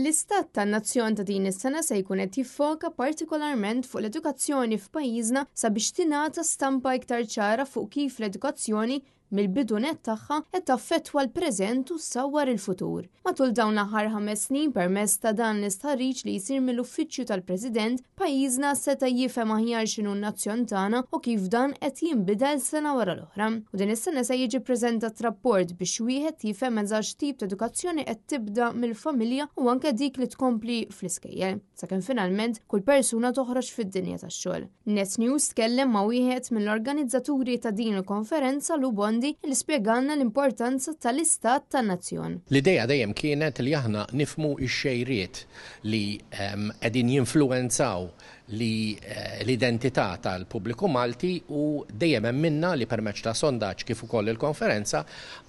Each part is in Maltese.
L-Istat tan-Nazzjon ta' din is-sena se jkun qed jiffoka partikolarment fuq l-edukazzjoni f'pajjiżna sabiex tingħata stampa iktar ċara fuq kif l-edukazzjoni mill-bidu nett tagħha qed taffettwa l-preżent u ssawwar il-futur. Matul dawn l-aħħar 5 snin permezz ta' dan l-istħarriġ li jsir mill-Uffiċċju tal-President, pajjiżna seta' jifhem aħjar x'inhu n-nazzjon tagħna u kif dan qed jinbidel sena wara l-oħra. U din is-sena se jiġi ppreżentat rapport biex wieħed jifhem eżatt x'tip ta' edukazzjoni qed tibda mill-familja u anke dik li tkompli fl-iskejjel, sakemm finalment kull persuna toħroġ fid-dinja tax-xogħol. Net News tkellem ma' wieħed mill-organizzaturi ta' din il-konferenza Lou Bondi li spjegalna l-importanza tal-istat tan-nazzjon. L-idea dejjem kienet li aħna nifhmu x-xejriet li qegħdin jinfluwenzaw l-identità tal-pubbliku Malti u dejjem emminna li permezz ta' sondaġġ kif ukoll il-konferenza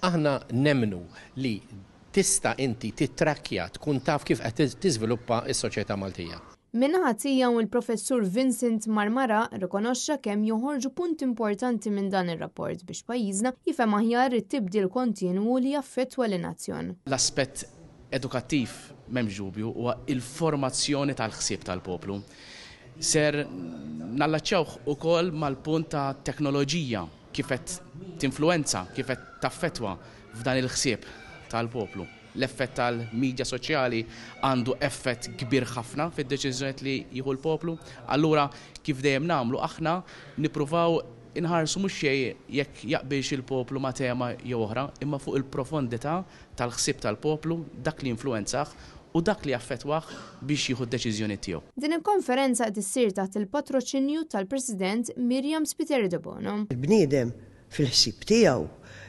aħna nemmnu li tista' inti tittrakkja, tkun taf kif qed tiżviluppa s-soċjetà Maltija. Min-naħa tiegħu il-Professur Vincent Marmara rrikonoxxa kemm joħorġu punti importanti minn dan ir-rapport biex pajjiżna jifhem aħjar it-tibdil kontinwu li jaffettwa lin-nazzjon. L-aspett edukattiv m'hemmx dubju huwa l-formazzjoni tal-ħsieb tal-poplu. Ser nallaċċjawh ukoll mal-punt ta' teknoloġija kif qed tinfluwenza, kif qed taffettwa f'dan il-ħsieb tal-poplu. L-effett tal-midja soċjali għandu effett kbir ħafna fid-deċiżjonijiet li jieħu l-poplu. Allura kif dejjem nagħmlu aħna nippruvaw inħarsu mhux xejn jekk jaqbilx il-poplu ma' tema jew oħra, imma fuq il-profondità tal-ħsieb tal-poplu, dak li jinfluwenzah u dak li jaffettwah biex jieħu d-deċiżjonijiet tiegħu. Din il-konferenza qed issir taħt il-patroċinju tal-President Myriam Spiteri Debono. Il-bniedem Fil-ħsieb tiegħu,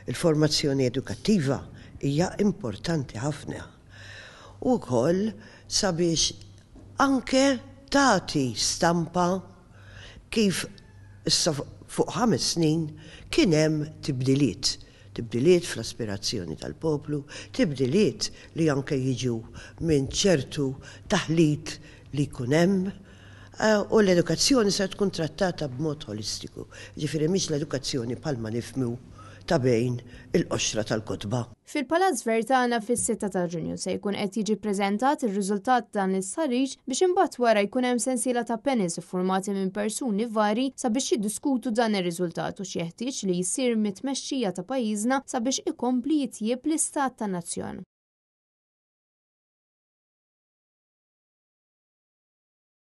il-formazzjoni edukattiva hija importanti ħafna u wkoll sabiex anke tagħti stampa kif issa fuq ħames snin kien hemm tibdiliet, tibdiliet fl-aspirazzjoni tal-poplu, tibdiliet li anke jiġu minn ċertu taħlit li jkun hemm U l-edukazzjoni ser tkun trattata b'mod ħolistiku, jiġifieri mhix l-edukazzjoni bħalma nifhmu ta' bejn il-qoxra tal-kotba. Fil-Palazz Vertana fis-sitta ta' Ġunju se jkun qed jiġi ppreżentat ir-riżultat ta' dan l-istħarriġ biex imbagħad wara jkun hemm sensiela ta' panels iffurmati minn persuni vari sabiex jiddiskutu dan ir-riżultat u x'jeħtieġ li jsir mit-tmexxija ta' pajjiżna sabiex ikompli jitjieb l-istat tan-nazzjon.